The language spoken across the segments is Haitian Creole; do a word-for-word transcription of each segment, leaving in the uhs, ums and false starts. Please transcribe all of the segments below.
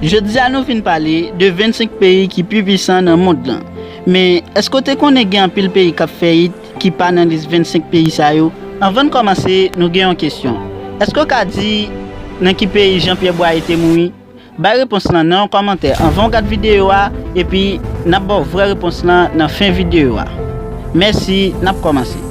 Jodi a nou vin pale de vennsenk peyi ki pi pwisan nan mond lan. Men, èske w te konnen gen anpil peyi k ap fèyit ki pa nan lis vennsenk peyi sa yo? Anvan n kòmanse, nou gen yon kesyon. Èske w ka di nan ki peyi Jean Pierre Boyer te mouri? Bay repons lan nan yon kòmantè anvan w gad videyo a, epi n ap ba w vrè repons lan nan fen videyo a. Mèsi, n ap kòmanse.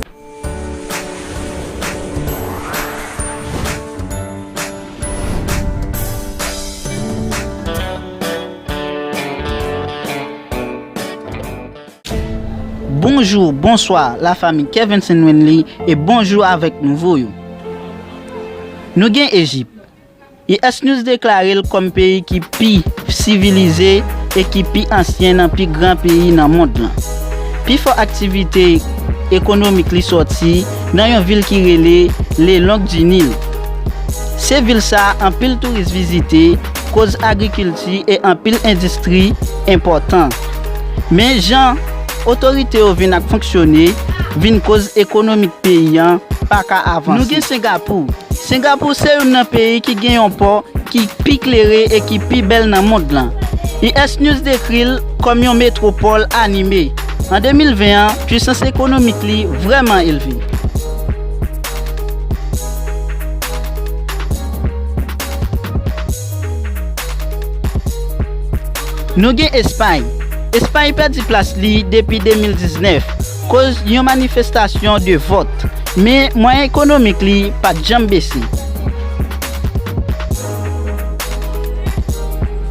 Bonjou, bonswa, lafanmi Kevinson Wenley, e bonjou avèk nouvo yo. Nou gen Ejip. U S News deklare l kòm peyi ki pi sivilize e ki pi ansyen nan pi gran peyi nan mond lan. Pi fò aktivite ekonomik li sòti nan yon vil ki rele Le Long du Nil. Se vil sa a anpil touris vizite, koz agrikilti e anpil endistri enpòtan. Men jan otorite yo vin ap fonksyone, vin koz ekonomik peyi an pa ka avanse. Nou gen Sengapou. Sengapou se youn nan peyi ki gen yon pò ki pi klere e ki pi bèl nan mond lan. U S News dekri l kòm yon metwopòl anime. An de mil ven an, pwisans ekonomik li vrèman elve. Nou gen Espay. Espay pèdi plas li depi de mil diznèf, koz yon manifestasyon de vòt. Men, mwayen ekonomik li pa t janm bese.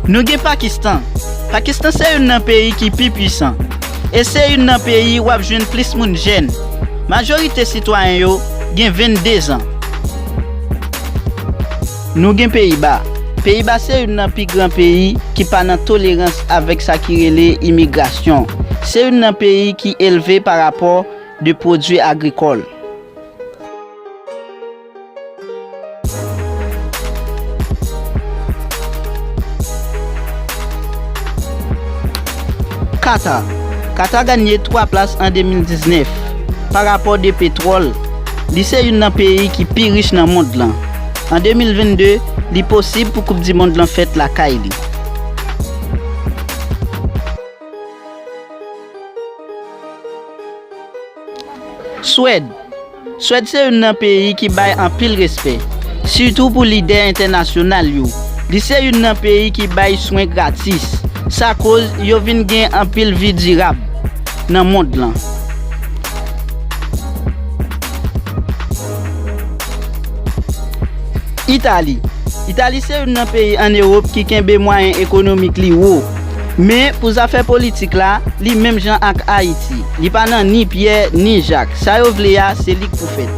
Nou gen Pakistan. Pakistan se youn nan peyi ki pi pwisan. E se youn nan peyi w ap jwenn plis moun jèn. Majorite sitwayen yo gen vennde zan. Nou gen Peyiba. Peyiba se youn nan pi gran peyi ki pa nan tolerans avèk sa ki rele imigrasyon. Se youn nan peyi ki elve parapò de pwodui agrikòl. Kata. Kata ganye twa plas an de mil diznèf. Parapò de petwòl, li se youn nan peyi ki pi rich nan mond lan. An de mil vennde, li posib pou Koup di Mond lan fèt lakay li. Swèd. Swèd se youn nan peyi ki bay anpil respè, sitou pou lidè entènasyonal yo. Li se youn nan peyi ki bay swen gratis. Sa koz yo vin gen anpil vi dirab nan mond lan. Itali. Itali se youn nan peyi ann Ewòp ki kenbe mwayen ekonomik li wo. Men, pou zafè politik la, li menm jan ak Ayiti. Li pa nan ni Pyè, ni Jak. Sa yo vle a, se li k pou fèt.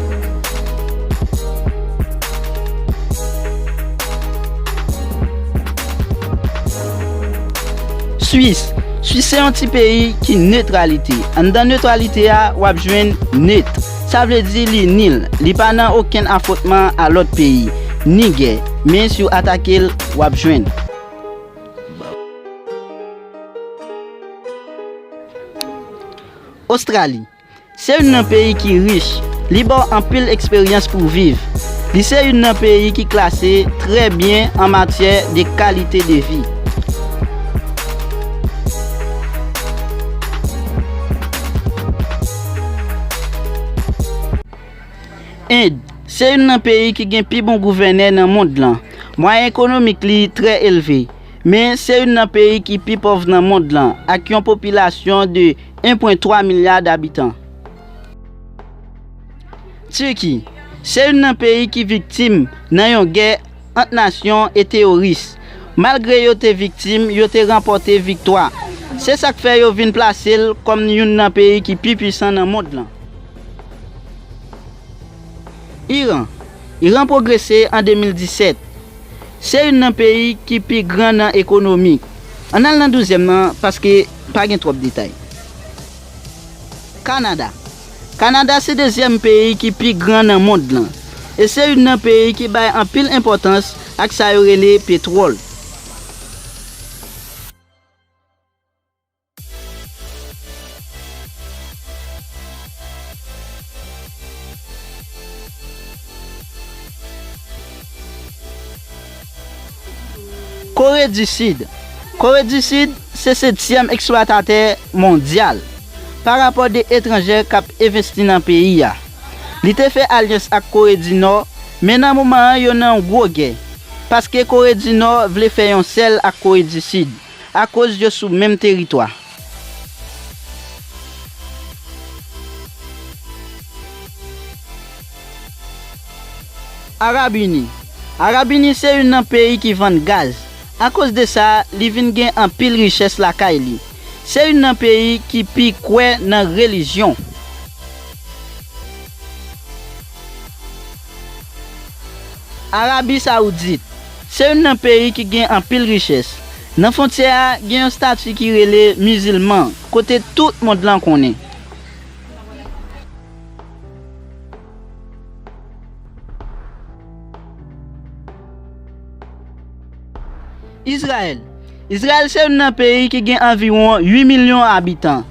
Swis. Swis se yon ti peyi ki netralite. Anndan netralite a, w ap jwenn net. Sa vle di li nil. Li pa nan okenn afwontman a lòt peyi, ni gè. Men si w atake l, w ap jwenn. Ostrali. Se youn nan peyi ki rich. Li ba w anpil eksperyans pou w viv. Li se youn nan peyi ki klase trè byen an matyè de kalite de vi. End. Se youn nan peyi ki gen pi bon gouvènè nan mond lan. Mwayen ekonomik li trè elve. Men, se youn nan peyi ki pi pòv nan mond lan, ak yon popilasyon de en pwen twa milya dabitan. Tiki. Se youn nan peyi ki viktim nan yon gè ant nasyon e teyoris. Malgre yo te viktim, yo te ranpòte viktwa. Se sa k fè yo vin plase l kòm youn nan peyi ki pi pwisan nan mond lan. Iran. Iran pwogrese an de mil disèt. Se youn nan peyi ki pi gran nan ekonomi. Ann al nan douzyèm nan, paske pa gen twòp detay. Kanada. Kanada se dezyèm peyi ki pi gran nan mond lan. E se youn nan peyi ki bay anpil enpòtans ak sa yo rele petwòl. Kore di Sid. Kore di Sid se setyèm eksplwatatè mondyal pa rapò de etranjè k ap envesti nan peyi a. Li te fè alyans ak Kore di Nò, men nan moman an yo nan yon gwo gè, paske Kore di Nò vle fè yon sèl ak Kore di Sid, akoz yo sou menm teritwa. Arab Ini. Arab Ini se youn nan peyi ki vann gaz. Akoz de sa, li vin gen anpil richès lakay li. Se youn nan peyi ki pi kwè nan relijyon. Arabi Sawoudit se youn nan peyi ki gen anpil richès. Nan fwontyè a, gen yon estati ki rele Mizilman, kote tout mond lan konnen. Izrayèl. Izrayèl se youn nan peyi ki gen anviwon uit milyon abitan,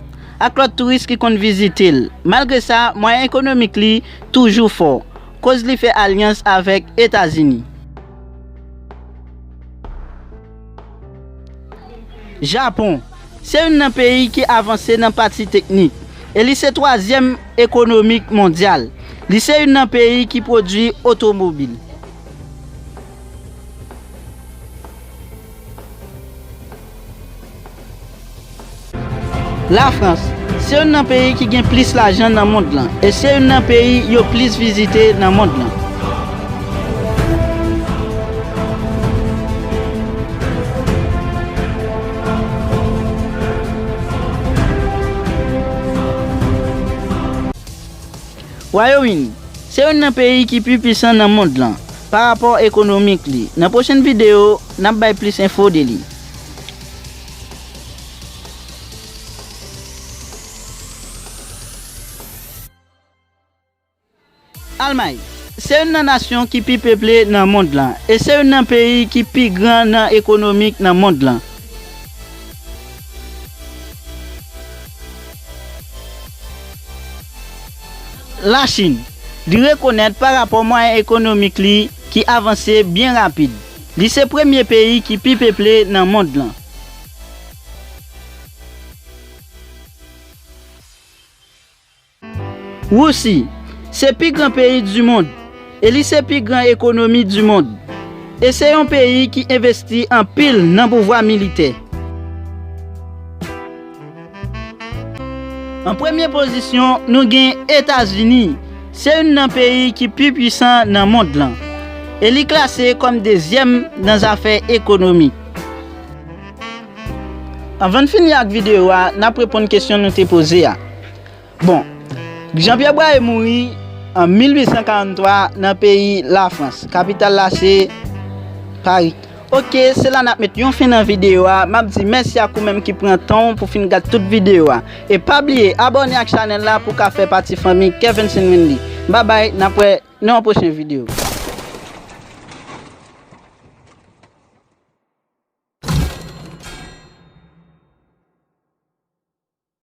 ak lòt touris ki konn vizite l. Malgre sa, mwayen ekonomik li toujou fò, koz li fè alyans avèk Etazini. Japon se youn nan peyi ki avanse nan pati teknik, e li se twazyèm ekonomik mondyal. Li se youn nan peyi ki pwodui otomobil. Lafrans se youn nan peyi ki gen plis lajan nan mond lan, e se youn nan peyi yo plis vizite nan mond lan. Wayòm Ini se youn nan peyi ki pi pwisan nan mond lan pa rapò ekonomik li. Nan pwochèn videyo, n ap bay plis enfo de li. Almay se youn nan nasyon ki pi peple nan mond lan, e se youn nan peyi ki pi gran nan ekonomik nan mond lan. Lachin, li rekonèt pa rapò mwayen ekonomik li ki avanse byen rapid. Li se premye peyi ki pi peple nan mond lan. Wousi se pi gran peyi di mond, e li se pi gran ekonomi di mond, e se yon peyi ki envesti anpil nan pouvwa militè. An premye pozisyon, nou gen Etazini. Se youn nan peyi ki pi pwisan nan mond lan, e li klase kòm dezyèm nan zafè ekonomik. Anvan n fini ak videyo a, n ap reponn kesyon nou te poze a. Bon, Jean Pierre Boyer mouri an mil uit san karanntwa nan peyi Lafrans. Kapital la se Pari. Oke, se la n ap met yon fen nan videyo a. M ap di mèsi ak ou menm ki pran tan w pou fin gad tout videyo a. E pa bliye abòne ak chanèl la pou w ka fè pati fanmi Kevin Sinwinly. Babay, n ap wè nan yon pwochen videyo.